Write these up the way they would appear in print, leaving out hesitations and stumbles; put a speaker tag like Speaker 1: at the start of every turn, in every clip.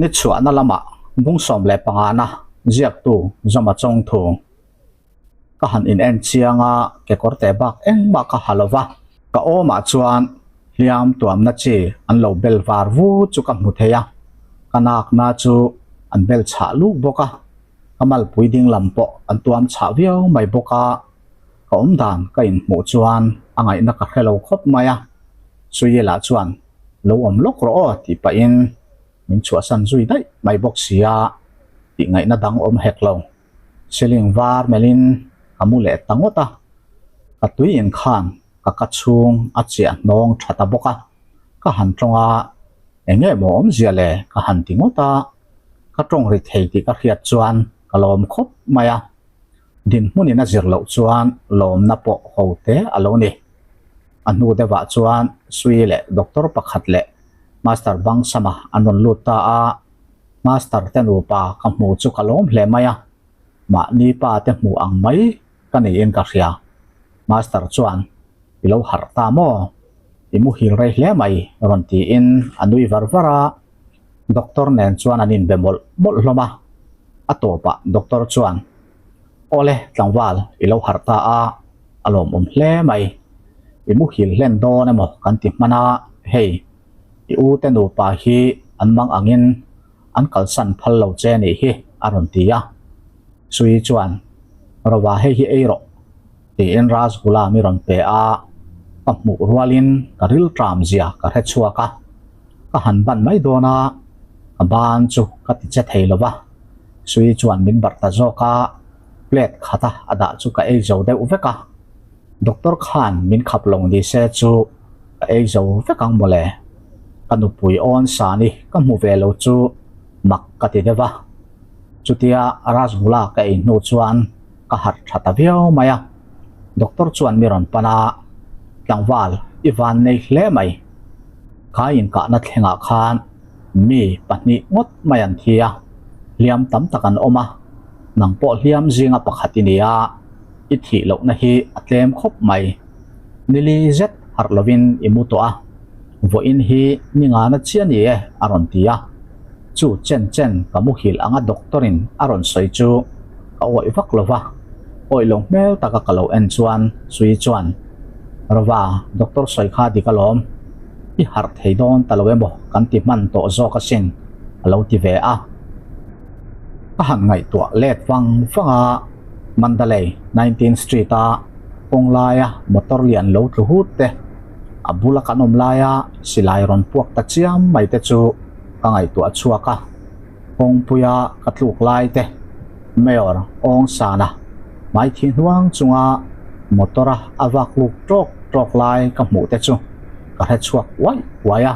Speaker 1: Ni chhuahna lamah bung 15 na ziaktu Zawma Chawngthu ka han in en chiang a, kekawr teh bak engmah ka ha lo va, ka awmah chuan hliam tuamna chi an lo bel var vu chu ka hmu thei a, ka nakna chu an bel chhah luk bawk a, ka malpui ding lam pawh an tuam chhah viau mai bawk a, ka awmdan ka inhmuh chuan a ngaihna ka hre lo khawp mai a, Suiela chuan lo awm lawk rawh aw tih pahin min chhuahsan zui daih mai bawk si a, tih ngaihna dang awm hek lo. Ceiling var melhin ka mu leh ta ngawt a, ka tui inkhan ka ka chhung a chiah hnawng tha ta bawk a, ka han tawng a, eng nge maw awmzia le ka han ti ngawt a, ka tawng ri thei tih ka hriat chuan ka lawm khawp mai a, dinhmunin a zir loh chuan lawmna pawh ho te a lo ni. A hnu deuhah chuan Sui leh doctor pakhat leh Master Bangsama an rawn lut ta a, Master te nupa ka hmu chu ka lawm hle mai a, mahni pa te hmu ang mai ka niin ka hria. Master chuan, I lo harh ta maw? I muhil rei hle mai rawn tiin a nui var var a, Doctor nen chuan an inbe mawlh mawlh hlawm a, a tawpah Doctor chuan, Awle tlangval i lo harh ta a, a lawmawm hle mai. I muhil hlen dawn emaw kan ti hman a, hei i u te nupa hi an mang angin an kalsan phal lo che nih hi a rawn ti a. Sui chuan, Rova hei hi ei rawh tiin Rasgula mi rawn pe a, ka hmuh rualin ka rilṭam zia ka hre chhuak a, ka han ban mai dawn a, ka ban chu ka ti che thei lo va. Sui chuan min barh ta zawk a, plate khata a dah chu ka ei zo deuh vek a, doctor khan min khap lo ni se chu ka ei zo vek ang mawle. Ka nupui awn sani ka hmu ve lo chu mak ka ti deuh a, chutia rasgula ka ei hnu chuan ka harh tha ta viau mai a, doctor chuan mi rawn pan a, tlangval i van nei hle mai, kha inkahna thlengah khan mi pahnih ngawt mai an thi a, hliam tam tak an awm a, nang pawh hliam zinga pakhat i ni a, i thih lohna hi a tlem khawp mai. Nili zet harh lovin i mu tawh a, vawiin hi ni ngana chiah ni e a rawn ti a, chu chen chen ka muhil anga doctor in a rawn sawi chu ka awih vak lo va, awih lo hmel taka ka lo en chuan Sui chuan, Rova, doctor sawi kha dik alawm. I harh thei dawn ta lo emaw kan ti hman tawh zawk asin a lo ti ve a. Ka han ngaihtuah let vang vang a, Mandalay 19 Street a kawng laia motor lian lo tlu hut te, a bula kan awm laia silai rawn puak ta chiam mai te chu ka ngaihtuah chhuak a. Kawngpuia ka tluk lai te, Mayor Aung San-a hmaithi hnuang chunga motor-a a vak luk tawk tawk lai ka hmuh te chu ka hre chhuak uai uai a.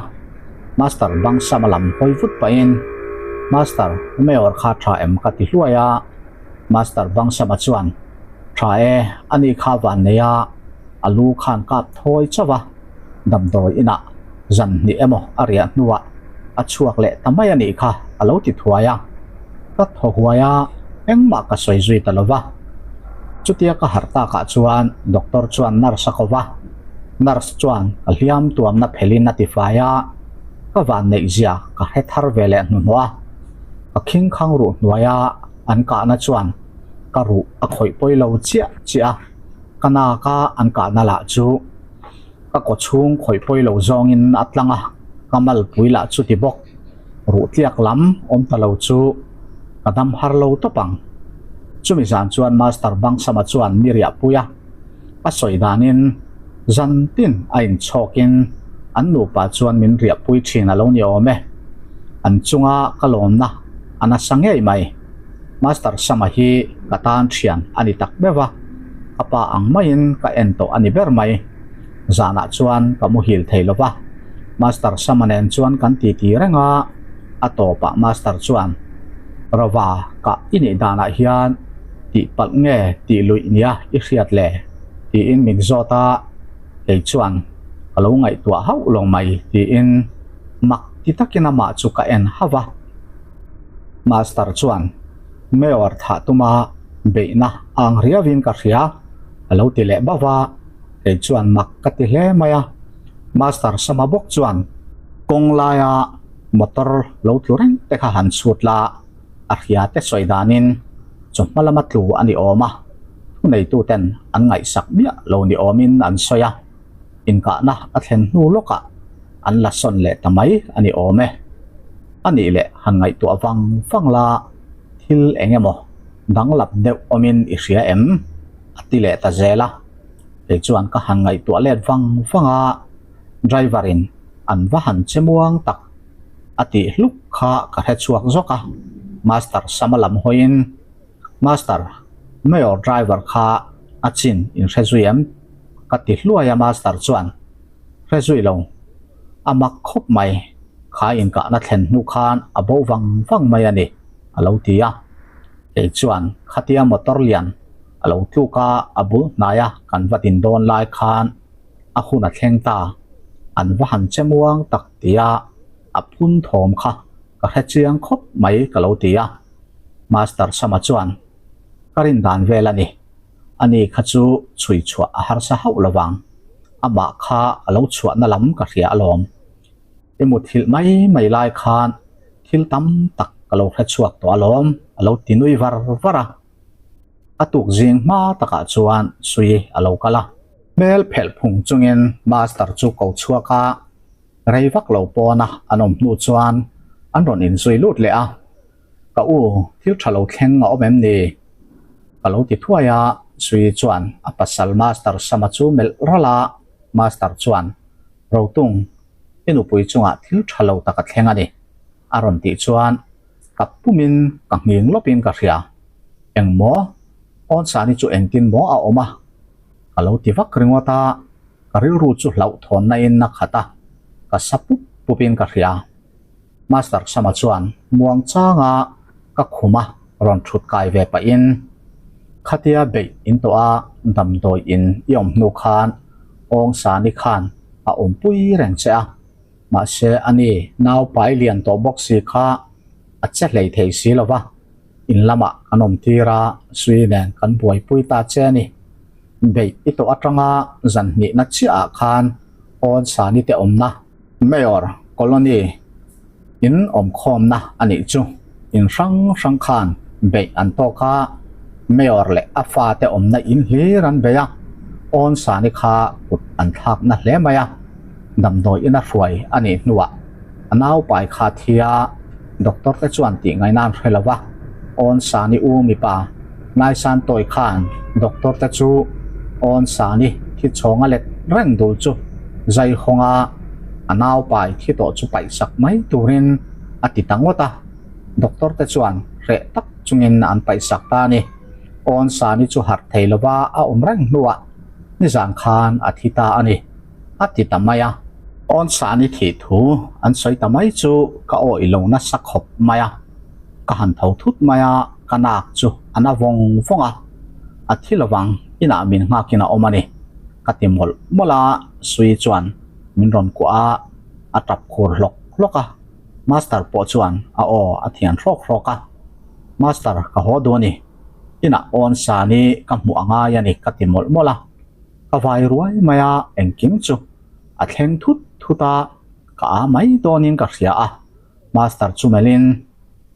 Speaker 1: Master Bangsama lam hawi vut pahin, Master, Mayor kha tha em ka ti hluai a. Master Bangsama chuan, Tha e, ani kha van nei a, a lu khan kap thawi chauh a. Damdawi inah zan hnih emaw a riah hnuah a chhuak leh ta mai a nih kha a lo ti thuai a, ka thaw huai a, engmah ka sawi zui ta lo va. Chutia ka harh takah chuan doctor chuan nurse a ko va, nurse chuan ka hliam tuamna phelin a ti fai a, ka vanneih zia ka hre thar ve leh hnuhnawh a, ka khingkhang ruh hnuaia an kahna chuan ka ruh a khawih pawi lo chiah chiah a, ka naka an kahna lah chu. Ka kaw chhung khawih pawi lo zawngin a tlang a, ka malpui lah chu ti bawk. Ruh tliak lam awm ta lo chu ka dam har lo tawp ang. Chumi zan chuan Master Bangsama chuan mi riahpui a, a sawi danin zan tin a inchhawkin an nupa chuan min riahpui thin a lo ni awm e. An chunga ka lawmna a nasa ngei mai. Master Sama hi ka tan thian a ni tak meuh a, ka pa ang maiin ka en tawh a ni ber mai. Zanah chuan ka muhil thei lo va, Master Sama nen chuan kan titi reng a, a tawpah Master chuan, Rova, ka i nih danah hian tih palh nge tih luih nia i hriat le? tiin min zawt a, kei chuan ka lo ngaihtuah hauh lo mai tiin mak ti takin amah chu ka en hauh a. Master chuan Mayor thah tuma. Beihna a ang riauin ka hria, a lo ti leh bauh a, kei chuan mak ka ti hle mai a. Master Sama bawk chuan kawng laia motor lo tlu reng te kha han chhut la, a hria te sawi danin chawhma lama tlu a ni awm a, thuneituten an ngaihsak miah lo ni awmin an sawi a, inkahna a thlen hnu lawkah an la sawn leh ta mai a ni awm e. A nih leh han ngaihtuah vang vang la, thil eng emaw danglam deuh awmin i hria em? a ti leh ta zel a. Kei chuan ka han ngaihtuah let vang vang a, driver in an va han che muang tak a tih hluk kha ka hre chhuak zawk a, Master Sama lam hawiin, Master, Mayor driver kha a chin in hre zui em? ka ti hluai a Master chuan, Hre zui lo, a mak khawp mai, kha inkahna thlen hnu khan a bo vang vang mai a ni, a lo ti a. Kei chuan khatia motor lian a lo tluk a, a bul hnaia kan va din dawn lai khan a hun a thleng ta, an va han che muang tak tia a phun thawm kha ka hre chiang khawp mai ka lo ti a. Master Sama chuan, Ka rin dan vel a ni, ani kha chu chhui chhuah a harsa hauh lo vang, amah kha a lo chhuahna lam ka hria alawm. I muthilh mai mai lai khan thil tam tak ka lo hre chhuak tawh alawm a lo ti nui var var a. A tuk zing hma takah chuan Sui a lo kal a. Hmel phelh phung chungin Master chu ko chhuak a, rei vak lo pawna an awm hnu chuan an rawn inzui lut leh a. Ka u, thil tha lo thleng a awm em ni? Ka lo ti thuai a, Sui chuan a pasal Master Sama chu melh ralh a, Master chuan, Rotung, i nupui chungah thil tha lo tak a thleng a ni, a rawn tih chuan ka pumin ka nghing lawpin ka hria. Eng maw? Awnsani chu engtin maw a awm a? Ka lo ti vak ringawt a, ka rilru chu hlauhthawnna in a khat a, ka sa pup pupin ka hria. Master Sama chuan muang changa ka khuma rawn thut kai ve pahin, Khatia beih in tawh a, damdawi in i awm hnu khan Awngsani khan a awmpui reng che a, mahse ani nau pai lian tawh bawk si kha a che hlei thei si lo va, in lamah kan awm tir a, Sui nen kan buaipui ta che a ni. Beih i tawh atanga zan hnihna chiah ah khan Awnsani te awmna, Mayor Colony in awmkhawmna a nih chu in hrang hrang khan beih an tawk a, Mayor leh a fate awmna in hlir an bei a, Awnsani kha kut an thlakna hle mai a, damdawi ina hruai a nih hnuah a naupai kha thi a, Doctor te chuan tih ngaihna an hre lo va, Awnsani u mipa Naisantawi khan Doctor te chu Awnsani thi chhawng a let reng dul chu zai hawng a, a naupai thi tawh chu paihsak mai turin a ti ta ngawt a, Doctor te chuan hreh tak chungin an paihsak ta a ni. Awnsani chu harh thei lova a awm reng hnuah nizan khan a thi ta a ni. A ti ta mai a. Awnsani thih thu an sawi ta mai chu ka awih lo nasa khawp mai a. Ka han tho thut mai a, ka nak chu a na vawng vawng a. A thi lovang, inah min nghakin a awm a ni. Ka ti mawlh mawlh a, Sui chuan min rawn kuah a, a tap khur hlawk hlawk a. Master pawh chuan a aw a thian hrawk hrawk a. Master, ka haw duh a ni. Inah Awnsani ka hmuh a ngai a ni ka ti mawlh mawlh a. Ka vai ruai mai a, engkim chu a thleng thut thut a, ka a mai dawnin ka hria a, Master chu melhin,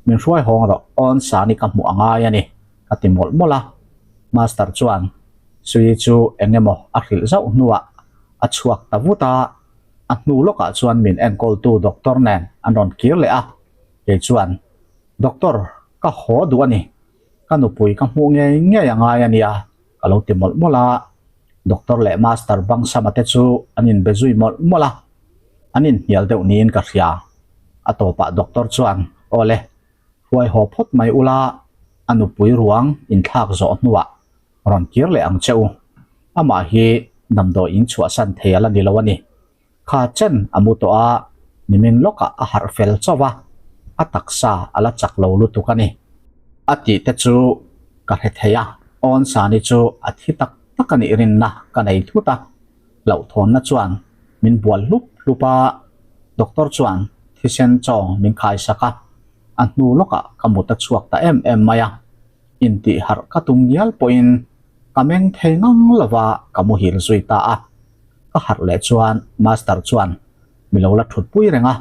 Speaker 1: Min hruai hawng rawh, awn Sani ka hmuh a ngai a ni, ka ti mawlh mawlh a. Master chuan Sui chu eng emaw a hrilh zauh hnuah a chhuak ta vut a, a hnu lawkah chuan min enkawltu doctor nen an rawn kir leh a, kei chuan, Doctor, ka haw duh a ni, ka nupui ka hmuh ngei ngei a ngai a nia, ka lo ti mawlh mawlh a, Doctor leh Master Bangsama te chu an inbe zui mawlh mawlh a, an inhnial deuh niin ka hria. A tawpah Doctor chuan, Aw le, hruai haw phawt mai ula, a nupui ruang inthlak zawh hnuah rawn kir leh ang che u. Amah hi damdawi in chhuahsan thei a la ni lo a ni. Kha chen a mu tawh a, nimin lawkah a harh fel chauh a, a taksa a la chak lo lutuk a ni. A tih te chu ka hre thei a, Awnsani chu a thi tak tak a nih rinna ka nei thut a, hlauhthawnna chuan min bual hlup hlup a, doctor chuan thisen chaw min khaisak a, a hnu lawkah ka mut a chhuak ta em em mai a. Intih harh ka tum ngial pawhin ka meng thei ngang lova ka muhil zui ta a. Ka harh leh chuan Master chuan mi lo la thutpui reng a,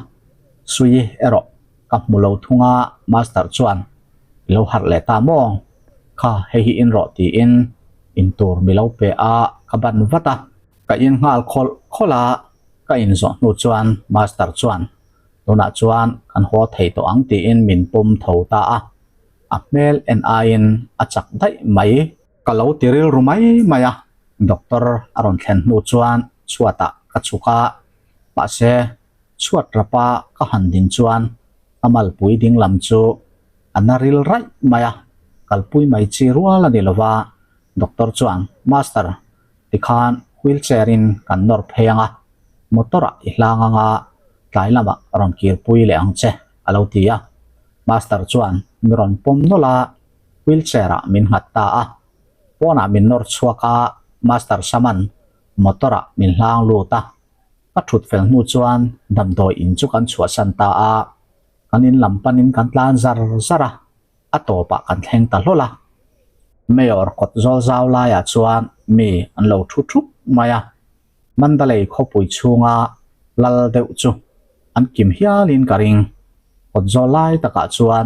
Speaker 1: Sui erawh ka hmu lo thung a, Master chuan i lo harh leh ta maw? Kha hei hi in rawh tiin in tur mi lo pe a, ka ban vat a. Ka in nghal khawlh khawlh a, ka in zawh hnu chuan Master chuan tunah chuan kan haw thei tawh ang tiin min pawm tho ta a, a hmel en aiin a chak daih mai. Ka lo ti rilru mai mai a, doctor a rawn thlen hnu chuan chhuatah ka chhuk a, mahse chhuat rapa ka han din chuan ka malpui ding lam chu a na ril raih mai a, kalpui mai chi rual a ni lova, doctor chuan Master tikhan wheelchair in kan nawr phei ang a, motor ah i hlang ang a, tlai lamah rawn kirpui leh ang che a lo ti a, Master chuan mi rawn pawm nawlh a, wheelchair ah min nghat ta a, pawnah min nawr chhuak a, Master Saman motor ah min hlang lut a, ka thut fel hnu chuan damdawi in chu kan chhuahsan ta a, kan in lam panin kan tlan zar zar a, a tawpah kan thleng ta hlawl a. Mayor kawt zawl zau laiah chuan mi an lo thu thup mai a, Mandalay khawpui chhunga lal deuh chu an kim hialin ka ring. Kawt zawl lai takah chuan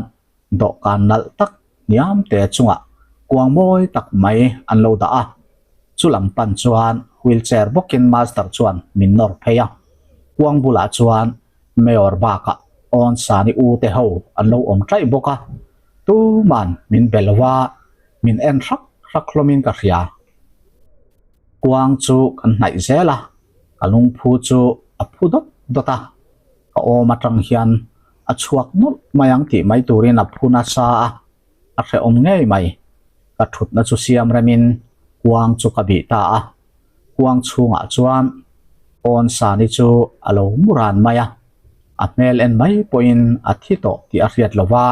Speaker 1: dawhkan nalh tak hniam te chungah kuang mawi tak mai an lo dah a, chu lam pan chuan wheelchair bawkin Master chuan min nawr phei a, kuang bulah chuan Mayor bakah Awn Sani u te ho an lo awm ṭaih bawk a, tuman min be lo a, min en hrak hrak hlawmin ka hria. Kuang chu kan hnaih zel a, ka lungphu chu a phu dawt dawt a, ka awm atang hian a chhuak nawlh mai ang tih mai turin a phu nasa a, a hrehawm ngei mai. Ka thutna chu siam remin kuang chu ka bih ta a, kuang chhungah chuan Awn Sani chu a lo mu ran mai a, a hmel en mai pawhin a thi tawh tih a hriat lo va,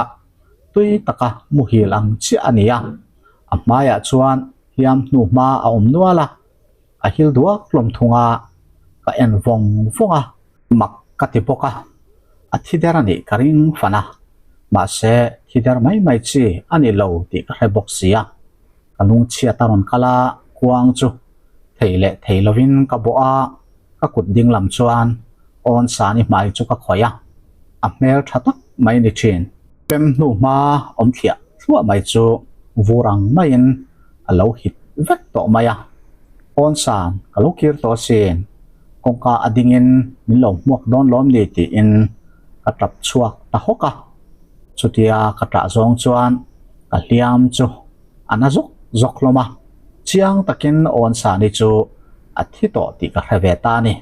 Speaker 1: tui taka muhil ang chiah a ni a, a hmaiah chuan hliam hnu hma a awm nual a, a hil duak hlawm thung a, ka en vawng vawng a. Mak ka ti bawk a, a thi der a nih ka ring fan a, mahse thi der mai mai chi a ni lo tih ka hre bawk si a, ka lungchhiat a rawn kal a, kuang chu thei leh thei lovin ka bawh a, ka kut ding lam chuan awn sani hmai chu ka khawih a, a hmel tha tak mai ni thin. Pem hnu hma awm thliah thluah mai chu vur ang maiin a lo hit vek tawh mai a, awn san ka lo kir tawh asin, kawngka a dingin min lo hmuak dawn lawm ni tiin ka tap chhuak ta hawk a, chutia ka tah zawng chuan ka hliam chu a na zawk zawk hlawm a, chiang takin awn sani chu a thi tawh tih ka hre ve ta a ni.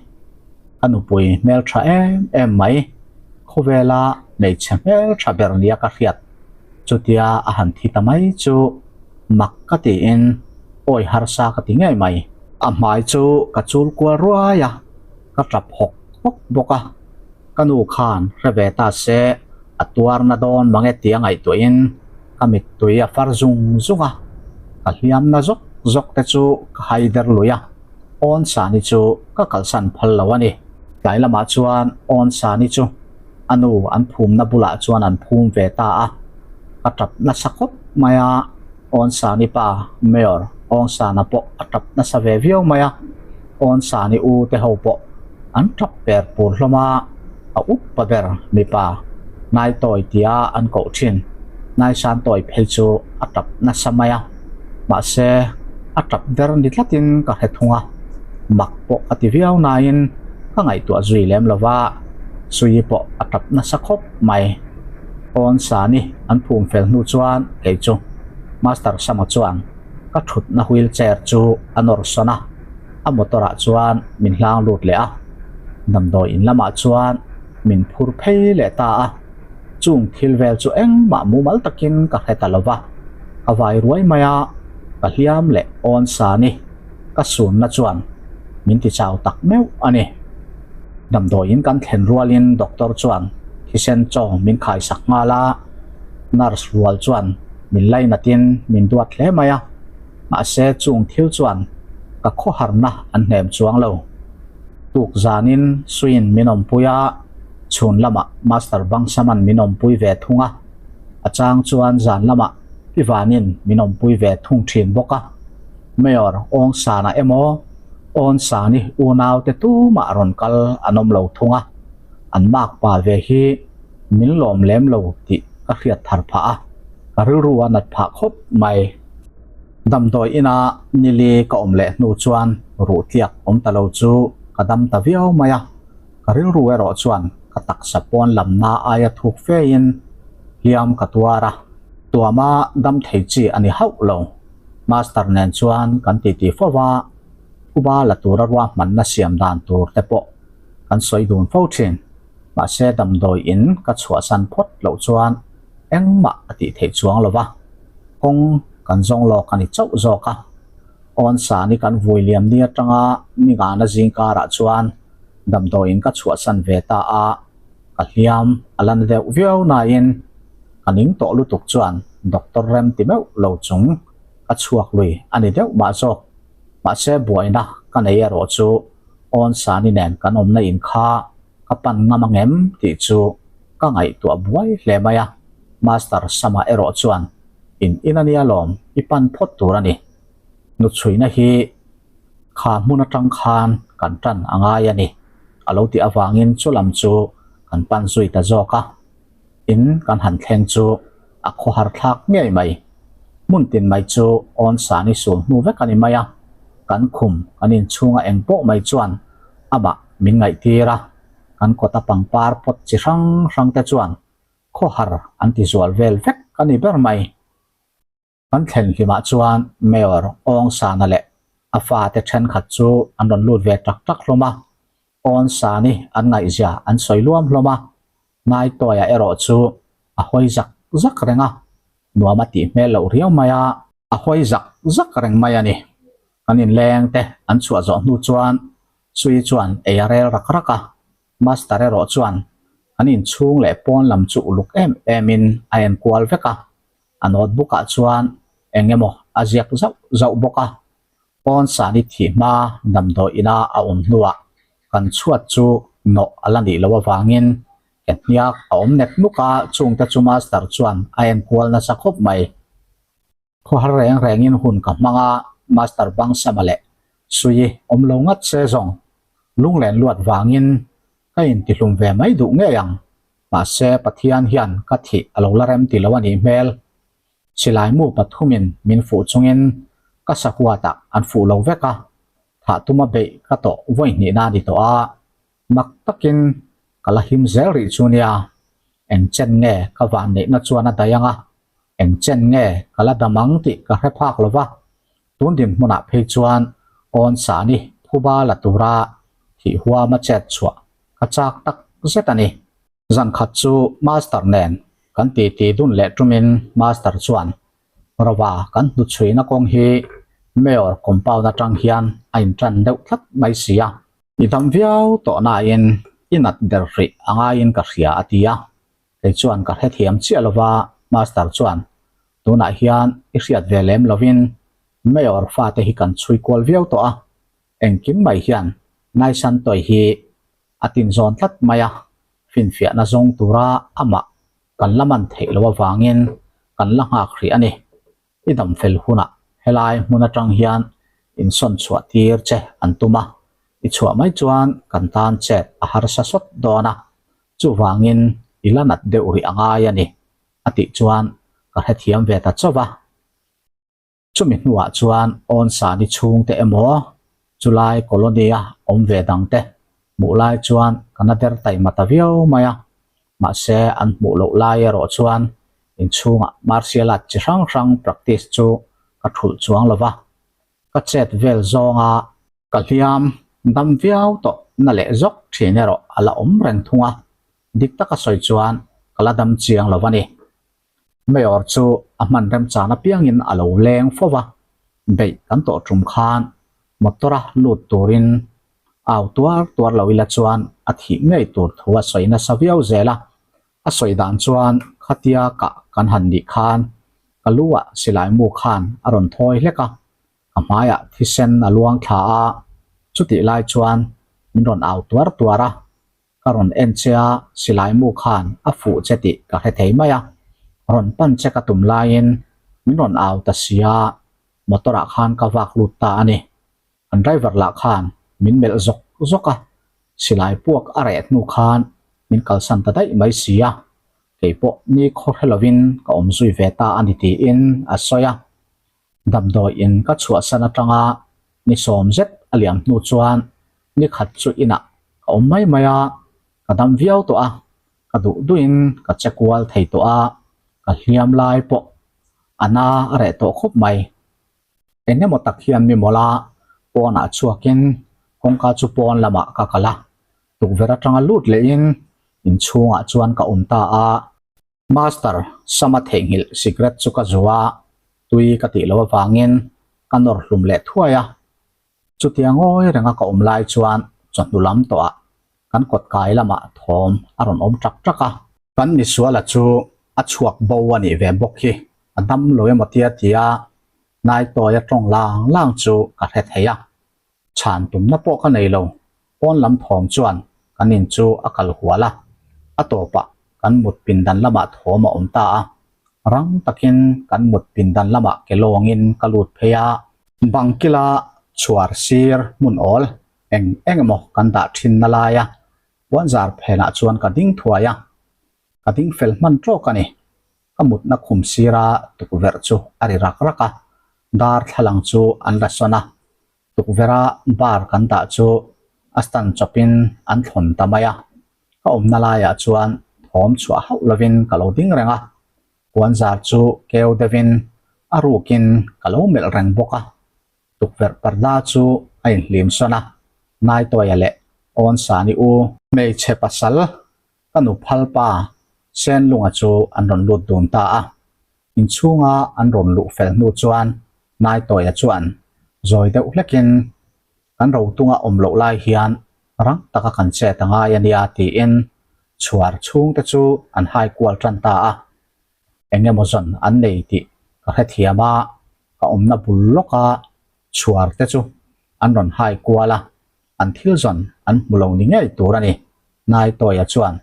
Speaker 1: Ka nupui hmeltha em em mai, khawvela hmeichhe hmeltha ber nia ka hriat chutia a han thi ta mai chu mak ka tiin awi harsa ka ti ngei mai. A hmai chu ka chul kual ruai a, ka tap hawk hawk bawk a, ka nu khan hre ve ta se a tuar na dawn mange tia ngaihtuahin ka mittui a far zung zung a, ka hliam na zawk zawk te chu ka hai der lui a, Awn Sani chu ka kalsan phal lo a ni. Tlai lamah chuan Awn Sani chu a nu an phumna bulah chuan an phum ve ta a, ka tap nasa khawp mai a, Awn Sani pa Mayor Aung Sana pawh a tap nasa ve viau mai a, Awn Sani u te ho pawh an tap per pur hlawm a, a upa ber mipa Naitawi tia an koh thin Naisantawi phei chu a tap nasa mai a, mahse a tap der ni tlatin ka hre thung a, mak pawh ka ti viau nain ka ngaihtuah zui lem lo va, Sui pawh a tap nasa khawp mai. Awn Sani an phum fel hnu chuan kei chu Master Sama chuan ka thutna wheel chair chu a nawr sawn a, a motor ah chuan min hlang lut leh a, damdawi in lamah chuan min phur phei leh ta a, chung thil vel chu engmah mumal takin ka hre ta lo va, ka vai ruai mai a, ka hliam leh awn Sani ka sunna chuan min ti chau tak meuh a ni. Damdawiin kan thlen rualin doctor chuan thisen chaw min khaisak nghal a, nurse rual chuan min lainatin min duat hle mai a, mahse chung thil chuan ka khawharna an hnem chuang lo. Tuk zanin suiin min awmpui a, chhun lamah Master Bangsaman min awmpui ve thung a, a chang chuan zan lamah. Pi Vanin min awmpui ve thung thin bawk a. Mayor Awngsana emaw Awnsani unaute tumah rawn kal an awm lo thung a, an makpa ve hi min lawm lem lo tih ka hriat thar phah a, ka rilru a nat phah khawp mai. Damdawi ina nili ka awm leh hnu chuan ruh tliak awm ta lo chu ka dam ta viau mai a, ka rilru erawh chuan ka taksa pawn lamna aia thuk fein hliam ka tuar a, tuama dam thei chi a ni hauh lo. Master nen chuan kan titi fo va, phuba la tura ruahmanna siam dan tur te pawh kan sawi dun fo thin. Mahse damdawi in ka chhuahsan phawt loh chuan engmah a tih theih chuang lo va, kawng kan zawng lawk a ni chauh zawk a. Awnsa ni kan vui liam ni atanga ni ngana zing karah chuan damdawi in ka chhuahsan ve ta a, ka hliam a la na deuh viau nain ka ning tawh lutuk chuan doctor rem ti meuh lo chung ka chhuak lui a ni deuh mah zawk. Mahse buaina ka nei erawh chu awnsa ni nen kan awmna in kha ka pan ngam angem tih chu ka ngaihtuah buai hle mai a, Master Sama erawh chuan in in a nia lawm i pan phawt tur a ni. Hnuchhuina hi kha hmun atang khan kan tan a ngai a ni a lo tih avangin chu lam chu kan pan zui ta zawk a. In kan han thleng chu a khawhar thlak ngei mai. Hmun tin mai chu awn sani sul hnu vek a ni mai a, kan khum kan inchhunga eng pawh mai chuan amah min ngaihtir a, kan kawta pangpar pawt chi hrang hrang te chuan khawhar an ti zual vel vek a ni ber mai. Kan thlen hlimah chuan Mayor Aung Sana leh a fate thenkhat chu an rawn lut ve tak tak hlawm a, Aung Sani an ngaihzia an sawi luam hlawm a, Naitawia erawh chu a hawi zak zak reng a, nuam a tih hmel loh riau mai a. A hawi zak zak reng mai a ni. Kan inleng te an chhuah zawh hnu chuan Sui chuan ei a rel rak rak a, Master erawh chuan an inchhung leh pawn lam chu uluk em em in a enkual vek a, a notebook ah chuan eng emaw a ziak zauh zauh bawk a, pawn sani thih hma damdawi ina a awm hnuah kan chhuat chu nawh a la nih loh avangin ke hniak a awm nek nuk a, chungte chu Master chuan a enkual nasa khawp mai. Khawhar reng rengin hun ka hmang a, Master Bangsama leh Sui awm lo ngat se zawng lunglen luat vangin ka intihlum ve mai duh ngei ang. Mahse Pathian hian ka thih a lo la rem ti lo a nih hmel. Silai mu pathumin min fuh chungin ka sahuatah an fuh lo vek a, thah tuma beih ka tawh vawi hnihna a ni tawh a. Mak takin ka la him zel rih chu nia, eng chen nge ka vanneihna chuan a daih ang a, eng chen nge ka la dam ang tih ka hre phak lo va, tun dinhmunah phei chuan awn sani phuba la tura thih huama chet chhuah ka chak tak zet a ni. Zan khat chu Master nen kan titi dun leh tumin Master chuan Rova kan hnuchhuina kawng hi Mayor compound atang hian a intan deuh tlat mai si a. I dam viau tawh nain i nat ber rih a ngaiin ka hria a ti a. Kei chuan ka hrethiam chiah lova Master chuan tunah hian i hriat ve lem lovin Mayor fate hi kan chhui kual viau tawh a, engkim mai hian Naisantawi hi a tinzawn tlat mai a, finfiahna zawng tura amah kan la man theih loh avangin kan la nghak hrih a ni. I dam fel hunah helai hmun atang hian insawn chhuah tir che an tum a, i chhuah mai chuan kan tan chet a harsa sawt dawn a, chuvangin i la nat deuh rih a ngai a ni, a tih chuan ka hrethiam ve ta chauh a. Chumi hnuah chuan Awnsani chhungte emaw chulai colony-a awm ve dangte hmuh lai chuan ka na der taima ta viau mai a, mahse an hmuh loh lai erawh chuan inchhungah martial art chi hrang hrang practice chu ka thulh chuang lo va, ka chet vel zawnga ka hliam dam viau tawh na leh zawk thin erawh a la awm reng thung a, dik taka sawi chuan ka la dam chiang lo a ni. Mayor chu a hman remchan apiangin a lo leng fo va, beih kan tawh tum khan motor-a lut turin au tuar tuar lo ila chuan a thih ngei tur thu a sawi nasa viau zel a. A sawi dan chuan khatia kah kan han nih khan ka lu-ah silai mu khan a rawn thawi hlek a, ka hmaiah thisen a luang thla a, chutih lai chuan min rawn au tuar tuar a. Ka rawn en che a, silai mu khan a fuh che tih ka hre thei mai a. Rawn pan che ka tum laiin Min rawn au ta sia, motor ah khan ka vak lut ta a ni. An driver lah khan min melh zawk zawk a, silai puak a reh hnu khan min kalsan ta daih mai si a, kei pawh ni khaw hre lovin ka awm zui ve ta a ni tiin a sawi a. Damdawi in ka chhuahsan atanga ni sawm zet a liam hnu chuan ni khat chu inah ka awm mai mai a, ka dam viau tawh a, ka duh duhin ka che kual thei tawh a, ka hliam lai pawh a na a reh tawh khawp mai. Eng emaw tak hian mi mawla pawnah chhuakin kawngka chu pawn lamah ka kal a, tukverh atanga lut lehin inchhungah chuan ka awm ta a. Master Sama theihnghilh cigarette chu ka zu a, tui ka tih loh avangin ka nawr hlum leh thuai a. Chutia ngawi renga ka awm lai chuan chawhnu lam tawhah kan kawt kai lamah thawm a rawn awm ṭak ṭak a. Kan misuala chu a chhuak bo a nih ve bawk hi, a dam lo emaw tia tia Naitawia ṭawng lang lang chu ka hre thei a. Chhan tumna pawh ka nei lo, pawn lam thawm chuan kan in chu a kal hual a, a tawpah kan mut pindan lamah thawm a awm ta a, rang takin kan mut pindan lamah ke lawngin ka lut phei a. Bangkila chhuar sir hmun awl eng eng emaw kan dah thin na laia puanzar phenah chuan ka ding thuai a, ka ding fel hman tawk a ni. Ka mutna khum sira tukverh chu a ri rak rak a, darthlalang chu an la sawn a, tukverha bar kan dah chu a stand chawpin an thlawn ta mai a, ka awmna laiah chuan thawm chhuah hauh lovin ka lo ding reng a, puanzar chu keu deuhin a rukin ka lo melh reng bawk a, tukverh parda chu a inhlim sawn a, Naitawia leh Awnsani u hmeichhe pasal Ka nu phal pa Senlunga chu an rawn lut dun ta a, inchhunga an rawn luh fel hnu chuan Naitawia chuan zawi deuh hlekin kan rotunga awm loh lai hian rang taka kan chet a ngai a nia tiin chhuar chhungte chu an hai kual tan ta a. Eng emaw zawn an nei tih ka hrethiam a, ka awmna bul lawka chhuar te chu an rawn hai kual a, an thil zawn an hmu lo ni ngei tur a ni. Naitawia chuan,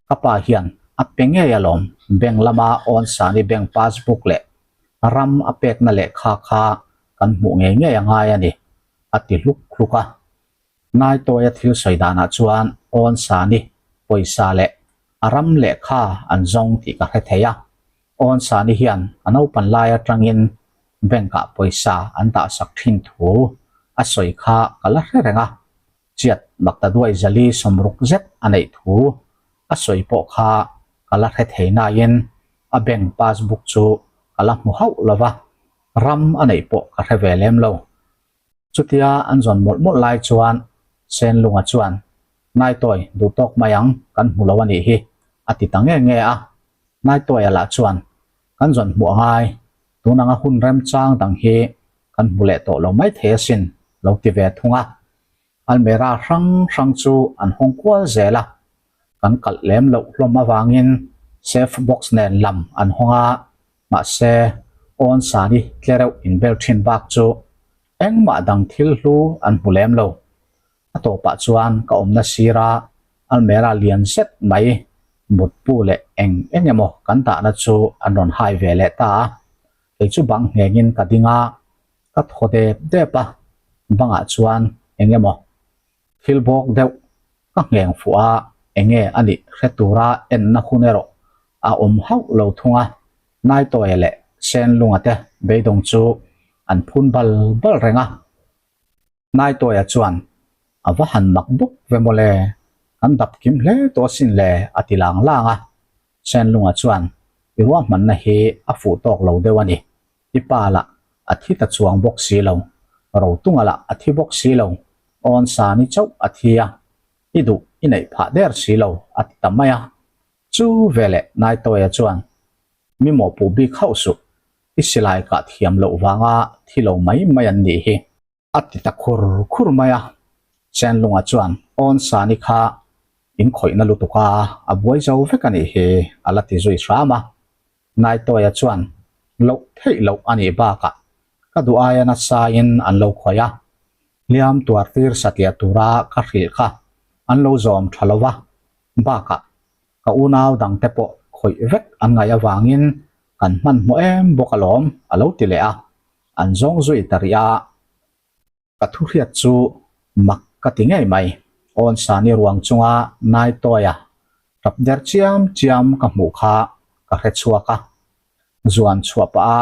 Speaker 1: Ka pa hian a pe ngei alawm, bank lama Awnsani bank passbook leh ram a pekna lehkha kha kan hmuh ngei ngei a ngai a ni, a ti hluk hluk a. Naitawia thil sawi danah chuan Awnsani pawisa leh a ram lehkha an zawng tih ka hre thei a. Awnsani hian a naupan lai atangin bank-ah pawisa an dahsak thin thu a sawi kha ka la hre reng a. Chiat Maktaduai Zali sawmruk zet a neih thu a sawi pawh kha ka la hre thei naiin a bank passbook chu ka la hmu hauh lo va, ram a neih pawh ka hre ve lem lo. Chutia an zawn mawlh mawlh lai chuan Senlunga chuan, Naitawi, duh tawk mai ang, kan hmu lo a nih hi, a ti ta nge nge a. Naitawia lah chuan, Kan zawn hmuh a ngai, tun anga hun remchang dang hi kan hmu leh tawh lo mai thei asin, lo ti ve thung a. Almera hrang hrang chu an hawng kual zel a, kan kalh lem loh hlawm avangin safe box nen lam an hawng a, mahse awn sani tle reuh inbel thin bak chu engmah dang thil hlu an hmu lem lo. A tawpah chuan ka awmna sira almera lian zet mai mutpu leh eng eng emaw kan dahna chu an rawn hai ve leh ta a, kei chu bang nghengin ka ding a, ka thaw dep dep a, bangah chuan eng emaw thil bawk deuh ka ngheng fuh a, eng nge a nih hre tura enna hun erawh a awm hauh lo thung a, Naitawia leh Senlunga te beidawng chu an phun bal bal reng a. Naitawia chuan, A va han mak bawk ve mawle, kan dap kim hle tawh asin le, a ti lang lang a. Senlunga chuan, I ruahmanna hi a fuh tawk lo deuh a ni. I pa lah a thi ta chuang bawk si lo, Rotunga lah a thi bawk si lo, Awnsani chauh a thi a, i duh i neih phah der si lo, a ti ta mai a. Chu veleh Naitawia chuan, Mi mawhpuh bik hauh suh, i silai kah thiam loh vanga thi lo mai mai an nih hi. A ti ta khur khur mai a, Senlunga chuan Awnsani kha in khawihna lutuk a, a buai zo vek a nih hi a la ti zui hram a. Naitawia chuan loh theih loh a nih bakah ka duh aia nasain an lo khawih a, hliam tuar tir satliah tura ka hrilh kha an lo zawm tha lo va, bakah ka unau dangte pawh khawih vek an ngaih avangin. Kan hmanhmawh em bawk alawm, a lo ti leh a. An zawng zui ta rih a. Ka thu hriat chu mak ka ti ngei mai. Awnsani ruang chunga Naitawia tap der chiam chiam ka hmuh kha ka hre chhuak a. Zuan chhuah pah a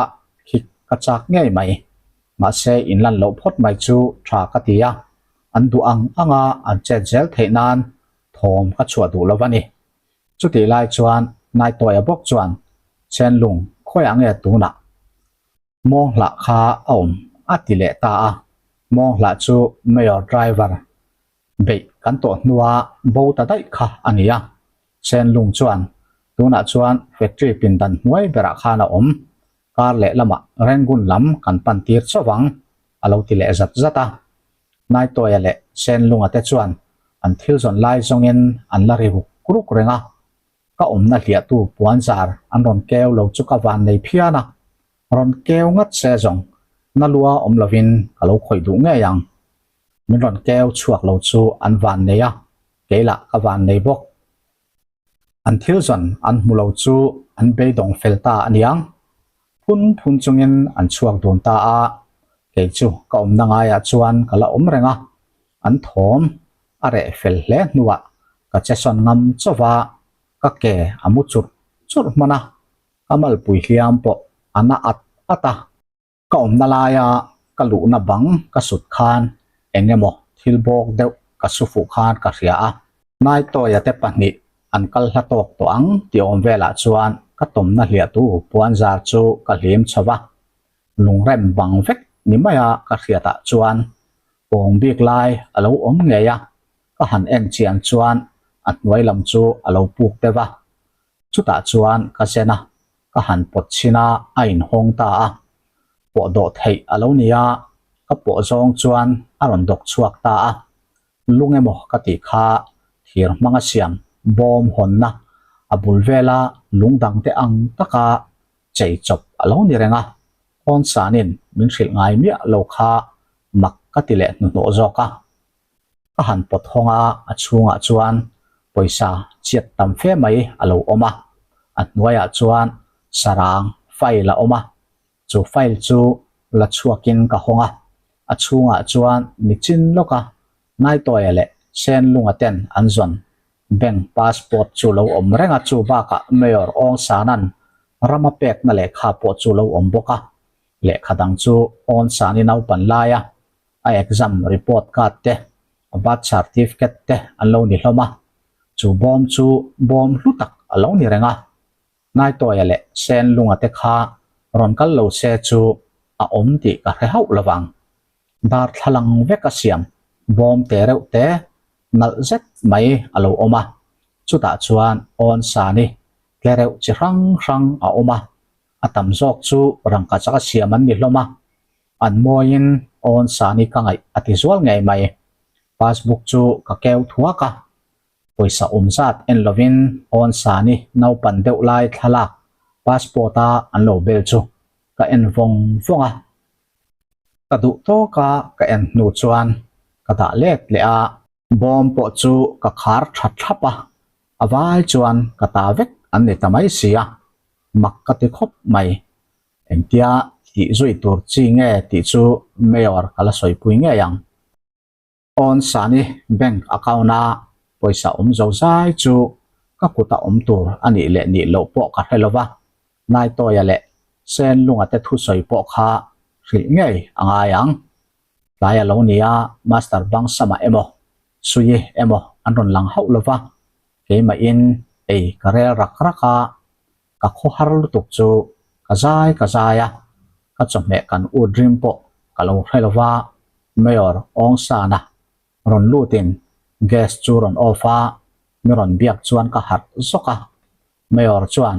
Speaker 1: khik ka chak ngei mai. Mahse inlan loh phawt mai chu tha ka ti a, an duh ang anga an chet zel theih nan thawm ka chhuah duh lo a ni. Chutih lai chuan Naitawia bawk chuan Chenlung khawiah nge tunah Mawnghlah kha a awm a ti leh ta a, Mawnghlah chu Mayor driver beih kan tawh hnua bo ta daih kha a ni a. Senlung chuan tunah chuan factory pindan hnuai berah khan a awm, kar leh lamah Rangoon lam kan pan tir chauh ang a lo ti leh zat zat a. Naitawia leh Senlunga te chuan an thil zawn lai zawngin an la ri ruk ruk reng a, Ka awmna hliahtu puanzar an rawn keu lo chu ka van nei phian a, rawn keu ngat se zawng na lua awm lovin ka lo khawih duh ngei ang. Min rawn keu chhuak lo chu an van nei a, kei lah ka van nei bawk. An thil zawn an hmu lo chu an beidawng fel ta a niang. Phun phun chungin an chhuak dun ta a, kei chu ka awmna ngaiah chuan ka la awm reng a, an thawm a reh fel hle hnuah ka che sawn ngam chauh va, ka ke a mu churh churh hman a, ka malpui hliam pawh a na at at a. Ka awmna laia ka luhna bang ka sut khan eng emaw thil bawk deuh ka su fuh khan ka hria a. Naitawia te pahnih an kal hla tawk tawh ang tih awm velah chuan ka tawmna hliahtu puanzar chu ka hlim chho va, lungrem bang vek ni maia ka hriatah chuan pawng bik lai a lo awm ngei a, ka han en chian chuan a hnuai lam chu a lo puk deuh a, chutah chuan ka zen a, ka han pawt chhin a, a inhawng ta a, pawh dawh theih a lo ni a, ka pawh zawng chuan a rawn dawk chhuak ta a, lung emaw ka tih kha thir hmanga siam bawm hawnna a bul vela lung dangte ang taka chei chawp a lo ni reng a, Hawnsanin min hrilh ngai miah lo kha mak ka ti leh hnuhnawh zawk a. Ka han pawt hawng a, a chhungah chuan pawisa chiat tam fe mai a lo awm a, a hnuaiah chuan sarang file a awm a, chu file chu la chhuakin ka hawng a, a chhungah chuan nichin lawka Naitawia leh Senlunga ten an zawn Bank passport chu lo awm reng a, chu bakah Mayor Aung San-a'n rama pekna lehkha pawh chu lo awm bawk a. Lehkha dang chu Aung San-i naupan laia a exam report card te, a birth certificate te an lo ni hlawm a. Chu bawm chu bawm hlu tak a lo ni reng a. Naitawia leh Senlunga te kha rawn kal lo se chu a awm tih ka hre hauh lovang. Darthlalang vek a siam bawm te reuh te nalh zet mai a lo awm a, chutah chuan awn sani tle reuh chi hrang hrang a awm a, a tam zawk chu rangka chaka siam an ni hlawm a, an mawiin awn sani ka ngaih a ti zual ngei mai. Passbook chu ka keu thuak a, pawisa awm zat en lovin awn sani naupan deuh lai thlalak passport a an lo bel chu ka en vawng vawng a. Ka duh tawk a ka en hnu chuan ka dah let leh a. Bawm pawh chu ka khar tha thlap a, a vai chuan ka ta vek an ni ta mai si a, mak ka ti khawp mai. Engtia tih zui tur chi nge tih chu Mayor ka la sawipui ngei ang. Awn Sani bank account a pawisa awm zo zai chu ka kuta awm tur a nih leh nih loh pawh ka hre lova, Naitawia leh Senlunga te thusawi pawh kha hrilh ngei a ngai ang. Tlai a lo ni a, Master Bangsama emaw Suyi emaw an rawn lang hauh lova, keimahin ei ka rel rak rak a, ka khawhar lutuk chu ka zai ka zai a, ka chawhmeh kan ut rim pawh ka lo hre lo va, Mayor Aung San-a rawn lutin gas chu rawn off a, mi rawn biak chuan ka harh zawk a, Mayor chuan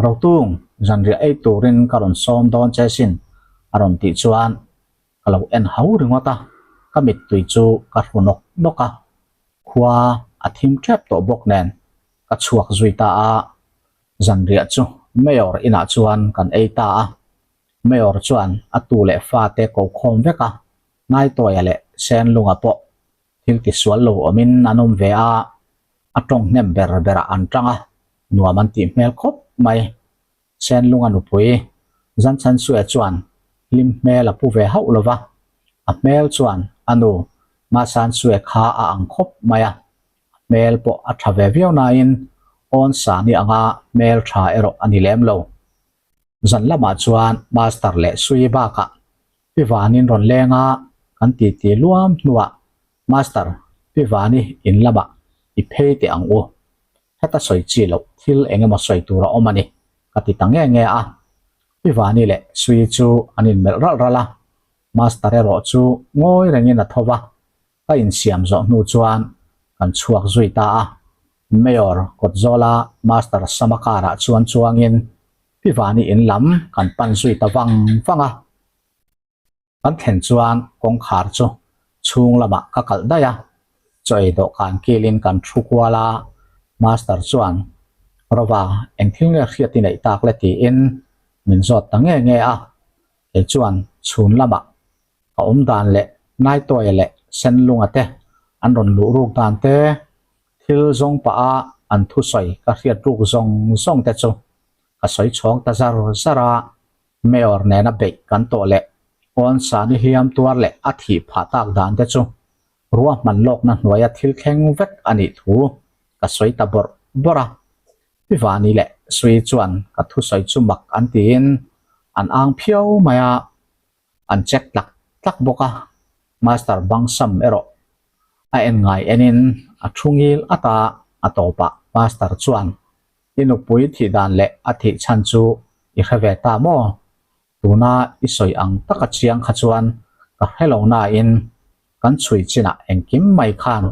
Speaker 1: Rotung zanriah ei turin ka rawn sawm dawn che sin a rawn tih chuan ka lo en hau ringawt a, ka mittui chu ka hru nawk nawk a, khua a thim tep tawh bawk nen ka chhuak zui ta a, zanriah chu Mayor inah chuan kan ei ta a, Mayor chuan a tu leh fate ko khawm vek a, Naitawia leh Senlunga pawh thil tisual lo awmin an awm ve a, a tawng hnem ber berah an tang a, nuam an tih hmel khawp mai. Senlunga nupui Zanchansuia chuan hlim hmel a pu ve hauh lo va, a hmel chuan a nu Masansuia kha a ang khawp mai a, a hmel pawh a tha ve viau nain awn sani anga hmel tha erawh a ni lem lo. Zan lamah chuan Master leh Sui bakah Pi Vanin rawn leng a, kan titi luam hnuah Master, Pi Vani in lamah i phei teh ang u. Heta sawi chi loh thil eng emaw sawi tur a awm a ni, ka ti ta nge nge a. Pi Vani leh Sui chu an inmelh ralh ralh a, Master erawh chu ngawi rengin a tho va, ka insiam zawh hnu chuan kan chhuak zui ta a. Mayor kawtzawla Master Sama car-ah chuan chuangin Pi Vani in lam kan pan zui ta vang vang a. Kan thlen chuan kawngkhar chu chhung lamah ka kalh daih a, chaw ei dawhkan kilin kan thu kual a, Master chuan, Rova, eng thil nge hriat i neih tak le tiin min zawt ta nge nge a, kei chuan chhun lamah ka awm dan leh Naitawia leh Senlunga te an rawn luh ruk dan te, thil zawng pah a an thusawi ka hriat ruk zawng zawng te chu ka sawi chhawng ta zar zar a, Mayor nena beih kan tawh leh Awn Sani hliam tuar leh a thih phah tak dan te chu ruahman lawkna hnuaia thil thleng vek a nih thu ka sawi ta bawrh bawrh a. Pi Vani leh Sui chuan ka thusawi chu mak an tiin an ang phiau mai a, an check tlak tlak bawk a. Master Bangsam erawh a en ngai enin a thu ngil at a, a tawpah Master chuan I nupui thih dan leh a thih chhan chu i hre ve ta maw? Tuna i sawi ang taka chiang kha chuan ka hre lo nain kan chhui chinah engkim mai khan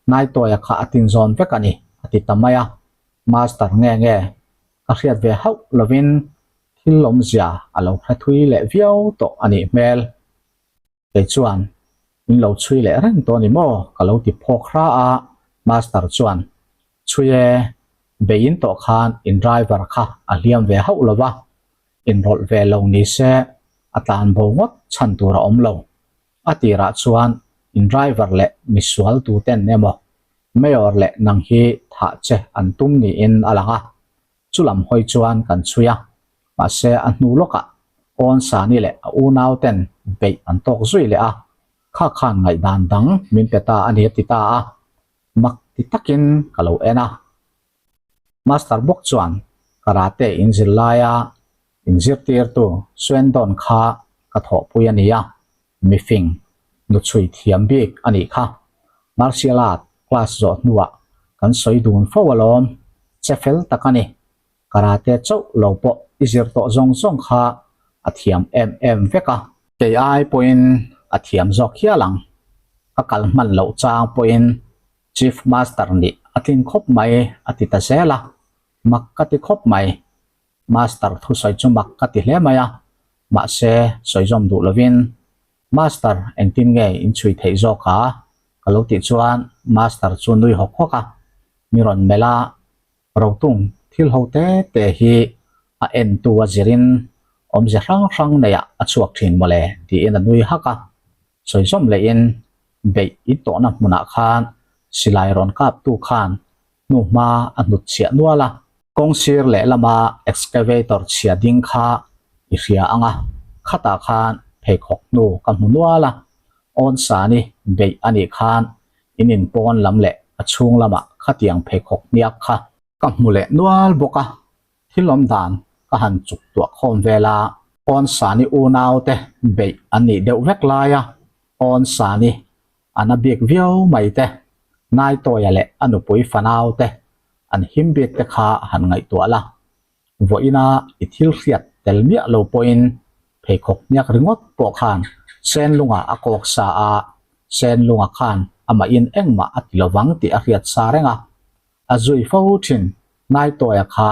Speaker 1: Naitawia kha a tinzawn vek a ni, a ti ta mai a. Master nge nge ka hriat ve hauh lovin thil awmzia a lo hre thui leh viau tawh a nih hmel. Kei chuan, In lo chhui leh reng tawh a ni maw? ka lo ti phawk hra a, Master chuan, Chhui e, bei in tawh khan in driver kha a hliam ve hauh lo va, inrawlh ve lo ni se a tlan bo ngawt chhan tur a awm lo. A tirah chuan in driver leh misual tuten emaw Mayor leh nang hi thah che an tum niin a lang a, Chu lam hawi chuan kan chhui a, mahse a hnu lawkah Awn Sani leh a unau ten beih an tawk zui leh a, kha khan ngaihdan dang min pe ta a ni a ti ta a, mak ti takin ka lo en a. Master bawk chuan karate inzir laia inzirtirtu Swendon kha ka thawhpui a ni a, mifing nu chhui thiam bik a nih kha. Martial art class zawh hnuah kan sawi dun fo alawm, che fel tak a ni. Karate chauh lo pawh i zir tawh zawng zawng kha a thiam em em vek a. Kei ai pawhin a thiam zawk hial ang. Ka kal hman loh chang pawhin Chief Master nih a tlin khawp mai a ti ta zel a, mak ka ti khawp mai. Master thusawi chu mak ka ti hle mai a, mahse sawi zawm duh lovin, Master engtin nge in chhui theih zawk a? ka lo tih chuan Master chu nui hawk hawk a, mi rawn melh a, Rotung thil ho te te hi a entu a zirin awmze hrang hrang neiah a chhuak thin mawle tiin a nui hak a, sawi zawm lehin beih in tawhna hmunah khan silai rawn kaptu khan hnuhma a hnut chhiah nual a. Kawng sir lehlama excavator chhia ding kha i hria ang a, khatah khan pheikhawk hnu ka hmu nual a, awn sani beih a nih khan in inpawn lam leh a chhung lamah khatiang pheikhawk hniak kha ka hmu leh nual bawk a, thil awm dan ka han chuk tuah khawm vel a. Awn sani unau te beih an nih deuh vek lai a, awn sani A na bik viau mai te, Naitawia leh a nupui fanau te an him bik te kha han ngaihtuah la. Vawiina i thil hriat tel miah lo pawhin pheikhawk hniak ringawt pawh khan Senlunga a kawk sa a, Senlunga khan amahin engmah a ti lovang tih a hriat sa reng a, a zui fo thin Naitawia kha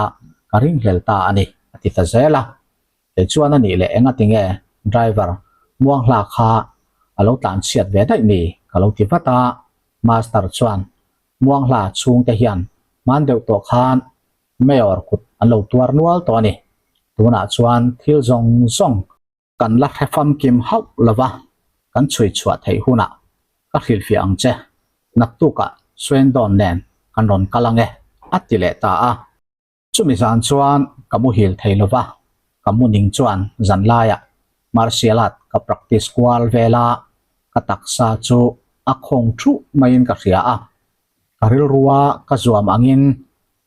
Speaker 1: ka ringhlel ta a ni, a ti ta zel a. Kei chuan a nih leh enga tinge driver muang hla kha a lo tlan chhiat ve daih ni ka lo ti vat a, master chuan muang hla chhungte hian hman deuh tawh khan mayor kut an lo tuar nual tawh a ni, tunah chuan thil zawng zawng kan la hre famkim hauh lova kan chhui chhuah theih hunah ka hrilhfiah ang che, naktukah Swendon nen kan rawn kal ange a ti leh ta a. Chumi zan chuan ka muhil thei lo va, ka mu ning chuan zan laiah martial art ka practice kual vel a, ka taksa chu a khawng thuh maiin ka hria a. Ka rilrua ka zuam angin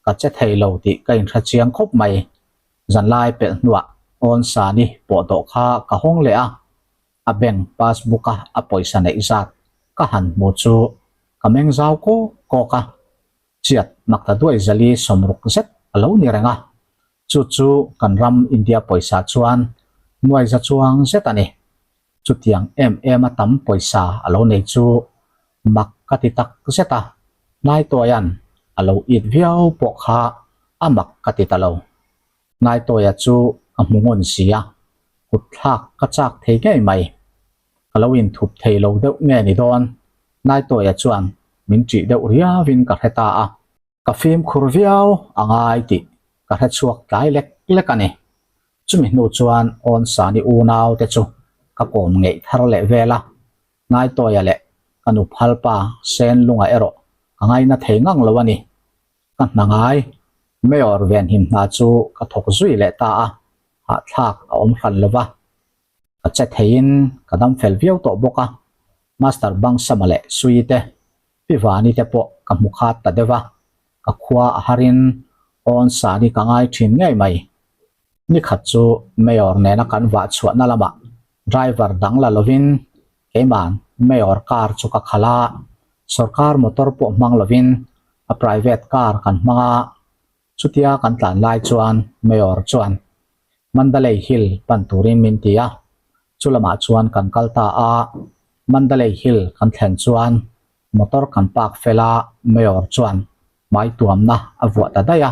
Speaker 1: ka che thei lo tih ka inhre chiang khawp mai. Zanlai pelh hnuah Awnsani pawh dawh kha ka hawng leh a, a bank passbook a a pawisa neih zat ka han hmu chu ka meng zau kawk kawk a, chiat makta duai zali sawmruk zet a lo ni reng a, chu chu kan ram India pawisa chuan nuai za chuang zet a ni. Chutiang em em a tam pawisa a lo nei chu mak ka ti tak zet a, Naitawia'n a lo it viau pawh kha a mak ka ti ta lo. Naitawia chu ka hmu ngawn si a, kut thlak ka chak thei ngei mai. Ka lo inthup thei lo deuh nge ni dawn, Naitawia chuan min ṭih deuh riauin ka hre ta a. Ka fimkhur viau a ngai tih ka hre chhuak tlai lek lek a ni. Chumi hnu chuan Awnsani unau te chu ka kawm ngeih thar leh vel a, Naitawia leh ka nu phalpa Senlunga erawh ka ngaina thei ngang lo a ni. Ka hna ngai, Mayor venhim hna chu ka thawk zui leh ta a, hahthlak a awm hran lo va. Ka che theiin ka dam fel viau tawh bawk a, Master Bangsama leh Sui te, Pi Vani te pawh ka hmu khat ta deuh a, ka khua a harin awn sani ka ngai thin ngei mai. Ni khat chu Mayor nena kan vah chhuahna lamah driver dang la lovin keima'n Mayor car chu ka khalh a, sorkar motor pawh hmang lovin a private car kan hmang a, Chutia kan tlan lai chuan Mayor chuan Mandalay Hill pan turin min ti a, chu lamah chuan kan kal ta a. Mandalay Hill kan thlen chuan motor kan park fel a, Mayor chuan hmai tuamna a vuah ta daih a,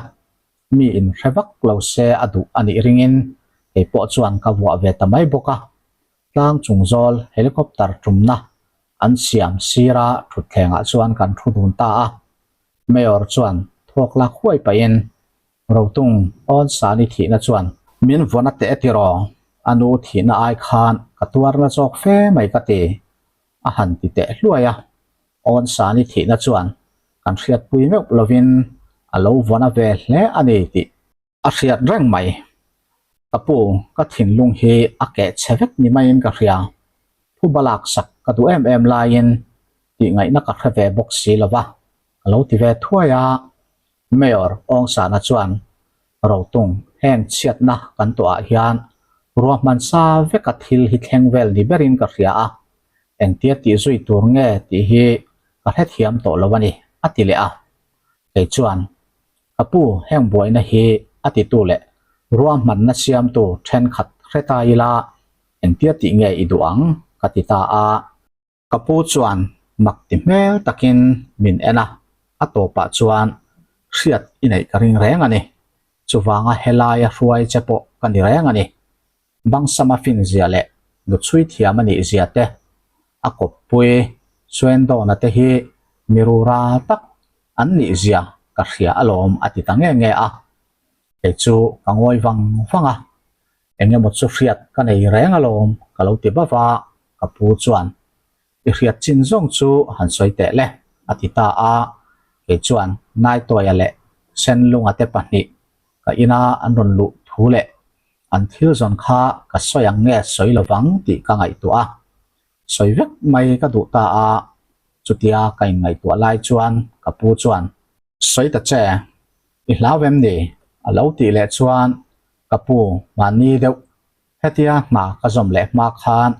Speaker 1: mi in hre vak lo se a duh a nih ringin kei pawh chuan ka vuah ve ta mai bawk a. Tlang chung zawl helicopter tumna an siam sira thutthlengah chuan kan thu dun ta a. Mayor chuan thawk lak huai pahin Rotung awn Sani thihna chuan min vawn a teh tiraw, a nu thihna ai khan ka tuarna zawk fe mai ka ti, a han ti teh hluai a. Awn Sani thihna chuan kan hriatpui meuh lovin a lo vawn a ve hle a ni tih A hriat reng mai. Ka pu, ka thinlung hi a keh chhe vek ni maiin ka hria. Phuba laksak ka duh em em laiin tih ngaihna ka hre ve bawk si lo va, ka lo ti ve thuai a. Mayor Awngsana chuan, Rotung, heng chhiatna kan tuahah hian ruahman sa veka thil hi thleng vel ni berin ka hria a, engtia tih zui tur nge tih hi ka hrethiam tawh lo a ni, a ti leh a. Kei chuan, Ka pu, heng buaina hi a titu leh ruahmanna siamtu thenkhat hre ta ila engtia tih nge i duh ang? ka ti ta a. Ka pu chuan mak ti hmel takin min en a, a tawpah chuan hriat i neih ka ring reng a ni. Chuvanga helaia hruai che pawh ka ni reng a ni. Bangsama finzia leh nuchhui thiam a nih zia te, a kawppui Suendawna te hi mi rura tak an nih zia ka hria alawm a ti ta nge nge a. Kei chu ka ngawi vang vang a, eng emaw chu hriat ka nei reng alawm ka lo ti bauh a, ka pu chuan i hriat chin zawng chu han sawi teh le a ti ta a, kei chuan Naitawia leh Senlunga te pahnih ka ina an rawn luh thu leh an thil zawn kha ka sawi ang nge sawi lovang tih ka ngaihtuah a, sawi vek mai ka duh ta a, chutia ka inngaihtuah lai chuan ka pu chuan, Sawi ta che, i hlau em ni? a lo tih leh chuan ka pu mahni deuh hetia hna ka zawm leh hma khan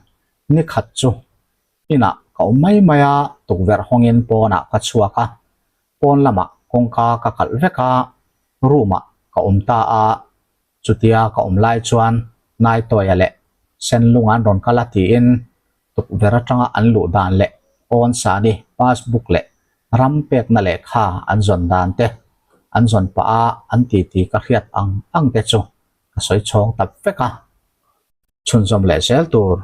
Speaker 1: ni khat chu inah ka awm mai mai a, tukverh hawngin pawnah ka chhuak a, pawn lamah kawngka ka kalh vek a, room ah ka awm ta a, chutia ka awm lai chuan Naitawia leh Senlung an rawn kal a tiin tukverh atanga an luh dan leh awn sani passbook leh ram pekna lehkha an zawn dan te an zawn pah a an titi ka hriat ang ang te chu ka sawi chhawng ta vek a, chhunzawm leh zel tur.